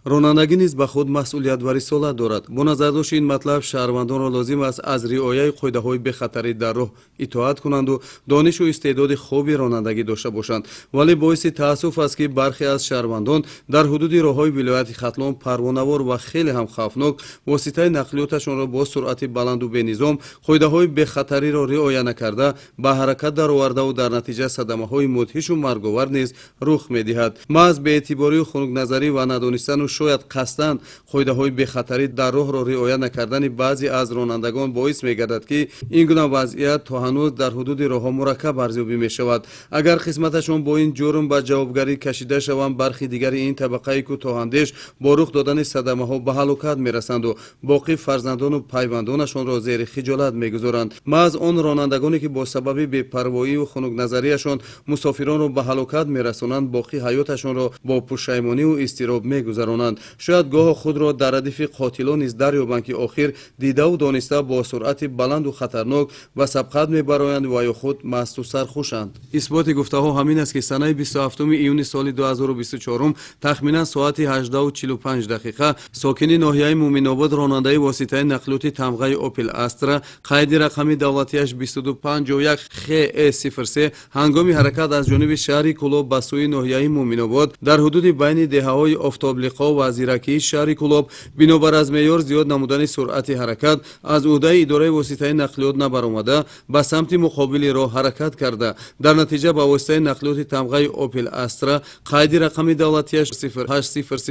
Ронандагӣ низ ба худ масъулият ва рисолат дорад. Бо назардошти ин матлаб, шаҳрвандонро лозим аст, аз риояи қоидаҳои бехатарӣ дар роҳ итоат кунанду донишу истеъдоди хуби ронандагӣ дошта бошанд. Вале боиси таассуф аст, ки бархе аз шаҳрвандон дар ҳудуди роҳҳои вилояти Хатлон парвонавор ва хеле ҳам хавфнок воситаи нақлиёташонро бо суръати баланду бенизом, қоидаҳои бехатариро риоя накарда, ба ҳаракат даровардаву дар натиҷа садамаҳои мудҳишу марговар низ рух медиҳад. Маҳз беэътиборию хунукназарӣ ва надонистану шояд қасдан қоидаҳои бехатарӣ дар роҳро риоя накардани баъзе аз ронандагон боис мегардад, ки ин гуна вазъият то ҳанӯз дар ҳудуди роҳҳо мураккаб арзёбӣ мешавад. Агар қисматашон бо ин ҷурм ба ҷавобгарӣ кашида шаванд, бархи дигари ин табақаи кӯтоҳандеш бо рух додани садамаҳо ба ҳалокат мерасанду боқӣ фарзандону пайвандонашонро зери хиҷолат мегузоранд. Маҳз он ронандагоне, ки бо сабаби бепарвоию хунукназарияшон мусофиронро ба ҳалокат мерасонанд, боқӣ ҳаёташонро бо пушаймониву изтироб мегузаронанд. Шояд гоҳо худро дар радифи қотилон низ дарёбанд, ки охир дидаву дониста бо суръати баланду хатарнок ба сабқат мебароянд ва ё худ масту сархушанд. Исботи гуфтаҳо ҳамин аст, ки санаи 27 июни соли 2024, тахминан соати 18:45 дақиқа, сокини ноҳияи Муминобод, ронандаи воситаи нақлиёти тамғаи «Опел Астра», қайди рақами давлатиаш 2251 ХЕ 03, ҳангоми ҳаракат аз ҷониби шаҳри Кӯлоб ба сӯи ноҳияи Муминобод, дар ҳудуди байни деҳаҳои Офтоблиқо ва Зиракии шаҳри Кӯлоб, бинобар аз меъёр зиёд намудани суръати ҳаракат, аз ӯҳдаи идораи воситаи нақлиёт набаромада, ба самти муқобили роҳ ҳаракат карда, дар натиҷа ба воситаи нақлиёти тамғаи «Опел Астра», қайди рақами давлатиаш 0800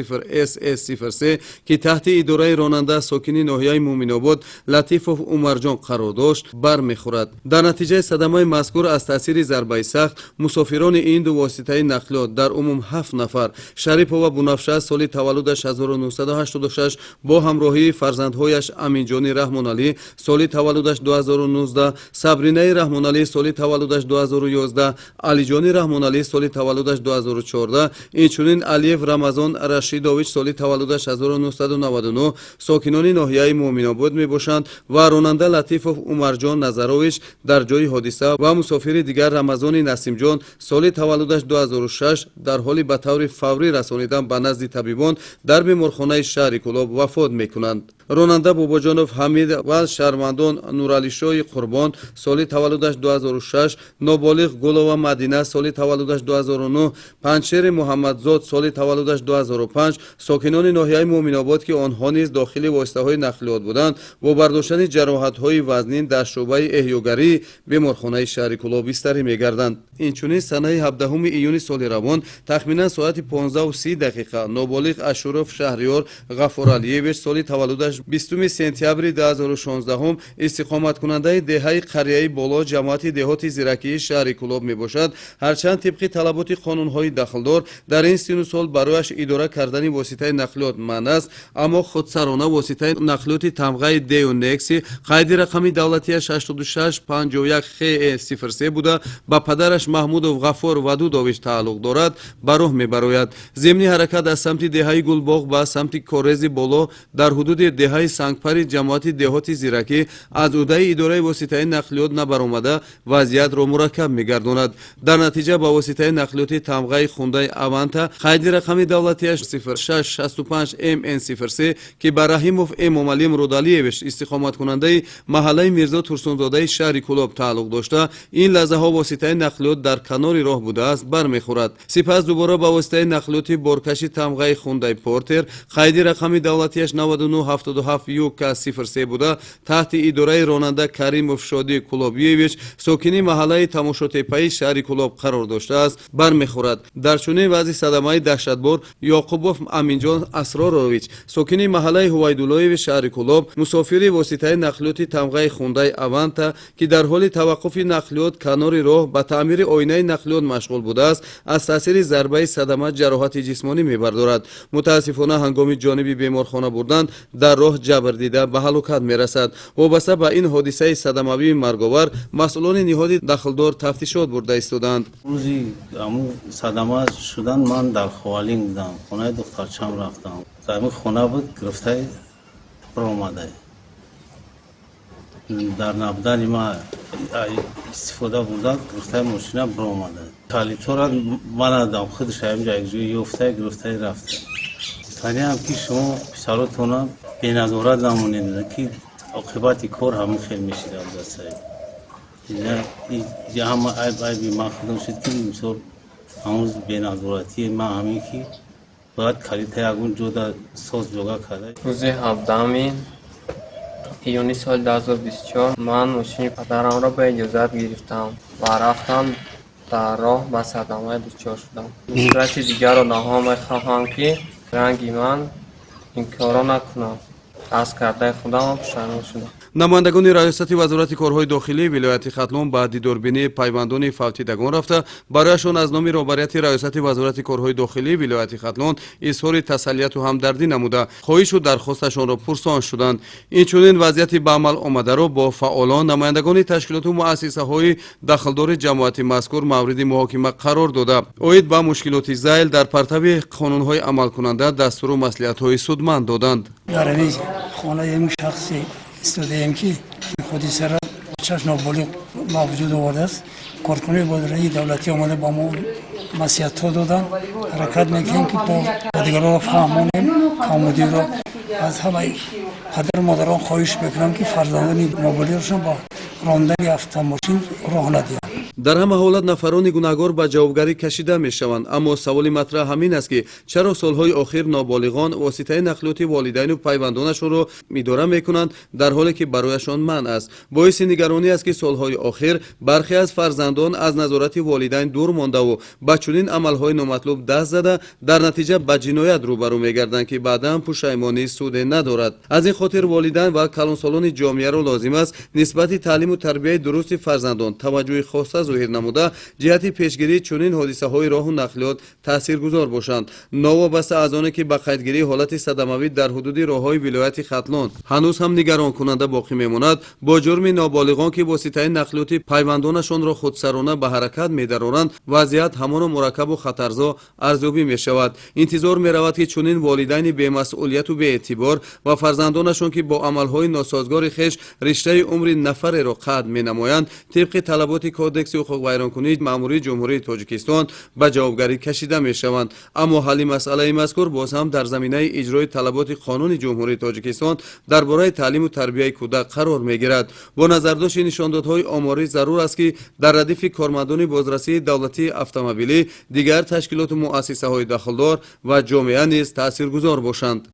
СС 03, ки таҳти идораи ронанда, сокини ноҳияи Муминобод Латифов Умарҷон қарор дошт, бармехӯрад. Дар натиҷаи садамаи мазкур аз таъсири зарбаи сахт мусофирони ин ду воситаи нақлиёт, дар умум ҳафт нафар: Шарипова Бунафша, соли таваллудаш 1986, бо ҳамроҳии фарзандҳояш Аминҷони Раҳмоналӣ, соли таваллудаш 2019, Сабринаи Раҳмоналӣ, соли таваллудаш 2011, Алиҷони Раҳмоналӣ, соли таваллудаш 2014, инчунин Алиев Рамазон Рашидович, соли таваллудаш 1999, сокинони ноҳияи Муъминобод мебошанд, ва ронанда Латифов Умарҷон Назарович дар ҷои ҳодиса ва мусофири дигар Рамазони Насимҷон, соли таваллудаш 2006, дар ҳоли ба таври фаврӣ расонидан ба назди табибон дар беморхонаи шаҳри Кӯлоб вафот мекунанд. Ронанда Бобоҷонов Ҳамид ва шаҳрвандон Нуралишои Қурбон, соли таваллудаш 2006, ноболиғ Гулова Мадина, соли таваллудаш 2009, Панҷшери Муҳаммадзод, соли таваллудаш 2005, сокинони ноҳияи Муъминобод, ки онҳо низ дохили воситаҳои нақлиёт буданд, бо бардоштани ҷароҳатҳои вазнин дар шӯъбаи эҳёгарии беморхонаи шаҳри Кӯлоб бистарӣ мегарданд. Инчунин санаи 17 июни соли равон, тахминан соати 15:30 дақиқа, ноболиғ Ашуров Шаҳриёр Ғафуралиевич, соли таваллудаш 20 сентябри 2016, истиқоматкунандаи деҳаи Қарияи Боло, ҷамоати деҳоти Зиракии шаҳри Кӯлоб мебошад. Ҳарчанд тибқи талаботи қонунҳои дахлдор дар ин сину сол барояш идора кардани воситаи нақлиёт манъ аст, аммо худсарона воситаи нақлиёти тамғаи «Деу Некси», қайди рақами давлатияш 8651 ХЕ 03 буда, ба падараш Маҳмудов Ғаффор Вадудович тааллуқ дорад, ба роҳ мебарояд. Зимни ҳаракат аз самти деҳаи Гулбоғ ба самти Корези Боло, дар ҳудуди деҳаи Сангпари ҷамоати деҳоти Зиракӣ аз ӯҳдаи идораи воситаи нақлиёт набаромада, вазъиятро мураккаб мегардонад. Дар натиҷа ба воситаи нақлиёти тамғаи «Хундай Аванта», қайди рақами давлатияш 0665 МН 03, ки ба Раҳимов Эмомалӣ Муродалиевич, истиқоматкунандаи маҳаллаи Мирзо Турсунзодаи шаҳри Кӯлоб тааллуқ дошта, ин лаҳзаҳо воситаи нақлиёт дар канори роҳ будааст, бармехӯрад. Сипас дубора ба воситаи нақлиёти боркаши тамғаи «Хундай Портер», қайди рақами давлатияш 9977 ЮК 03 буда, таҳти идораи ронанда Каримов Шодӣ Кулобиевич, сокини маҳаллаи Тамошотепаи шаҳри Кӯлоб қарор доштааст, бармехӯрад. Дар чунин вазъи садамаи даҳшатбор Ёқубов Аминҷон Асрорович, сокини маҳаллаи Ҳувайдуллоеви шаҳри Кӯлоб, мусофири воситаи нақлиёти тамғаи «Хундай Аванта», ки дар ҳоли таваққуфи нақлиёт канори роҳ ба таъмири оинаи нақлиёт машғул будааст, аз таъсири зарбаи садама ҷароҳати ҷисмонӣ мебардорад. Мутаассифона, ҳангоми ҷониби беморхона бурдан дар роҳ ҷабр дида, ба ҳалокат мерасад. Вобаста ба ин ҳодисаи садамавии марговар масъулони ниҳоди дахлдор тафтишот бурда истодаанд. Рӯзи ҳамун садама шудан ман дар Ховалинг будам, хонаи духтарчам рафтам. Ҳамин хона буд, гирифтаи баромада, дар набудани ма истифода бурда, гирифтаи мошина баромада. Калитора ман надам, худаш ҳаминҷа якҷоя ёфта, гирифтаи рафта. Гуфтаниам, ки шумо писаротона беназорат намонед, ки оқибати кор ҳамин хел мешидам. Дастаи ҳама айб айби ман худам шуд, ки мисол ҳамун беназоратии ман, ҳамин ки бояд калита ягон ҷода соз ҷога карда. Рӯзи 17-уми июни соли 2024 ман мошини падарамро ба иҷозат гирифтам ва рафтам. Дар роҳ ба садама дучор шудам. Нисбати дигар одамҳо мехоҳам, ки ранги ман ин корро накунанд. Аз кардаи худам пушаймон шудам. Намояндагони Раёсати Вазорати корҳои дохилии вилояти Хатлон ба дидорбинии пайвандони фавтидагон рафта, барояшон аз номи роҳбарияти Раёсати Вазорати корҳои дохилии вилояти Хатлон изҳори тасаллияту ҳамдардӣ намуда, хоҳишу дархосташонро пурсон шуданд. Инчунин вазъияти ба амал омадаро бо фаъолон, намояндагони ташкилоту муассисаҳои дахлдори ҷамоати мазкур мавриди муҳокима қарор дода, оид ба мушкилоти зайл дар партави қонунҳои амалкунанда дастуру маслиҳатҳои судманд доданд. Дар ҳамин хонаи шахси истодаем, ки ин ҳодисаро чашм ноболиғ ба вуҷуд овардааст. Коркунони бозрасии давлатӣ омада, ба мо маслиҳатҳо доданд. Ҳаракат мекунем, ки бо дигарро фаҳмонем камбудиро. Аз ҳамаи падару модарон хоҳиш мекунам, ки фарзандони ноболиғшон ба рондани автомошин роҳ надиҳанд. Дар ҳама ҳолат нафарони гунаҳгор ба ҷавобгарӣ кашида мешаванд, аммо саволи матраҳ ҳамин аст, ки чаро солҳои охир ноболиғон воситаи нақлиёти волидайну пайвандонашонро идора мекунанд, дар ҳоле ки барояшон манъ аст? Боиси нигаронӣ аст, ки солҳои охир бархе аз фарзандон аз назорати волидайн дур мондаву ба чунин амалҳои номатлуб даст зада, дар натиҷа ба ҷиноят рӯбарӯ мегарданд, ки баъдан пушаймонӣ суде надорад. Аз ин хотир волидайн ва калонсолони ҷомеаро лозим аст нисбати таълиму тарбияи дурусти фарзандон таваҷҷӯҳи хоса зоҳир намуда, ҷиҳати пешгирии чунин ҳодисаҳои роҳу нақлиёт таъсиргузор бошанд. Новобаста аз оне ки ба қайдгирии ҳолати садамавӣ дар ҳудуди роҳҳои вилояти Хатлон ҳанӯз ҳам нигаронкунанда боқӣ мемонад, бо ҷурми ноболиғон, ки воситаи нақлиёти пайвандонашонро худсарона ба ҳаракат медароранд, вазъият ҳамоно мураккабу хатарзо арзёбӣ мешавад. Интизор меравад, ки чунин волидайни бемасъулияту беэътибор ва фарзандонашон, ки бо амалҳои носозгори хеш риштаи умри нафареро қатъ менамоянд, тибқи талаботи Кодекси ҳуқуқвайронкунии маъмурии Ҷумҳурии Тоҷикистон ба ҷавобгарӣ кашида мешаванд. Аммо ҳалли масъалаи мазкур боз ҳам дар заминаи иҷрои талаботи Қонуни Ҷумҳурии Тоҷикистон дар бораи таълиму тарбияи кӯдак қарор мегирад. Бо назардошти нишондодҳои оморӣ зарур аст, ки дар радифи кормандони бозрасии давлатии автомобилӣ дигар ташкилоту муассисаҳои дахлдор ва ҷомеа низ таъсиргузор бошанд.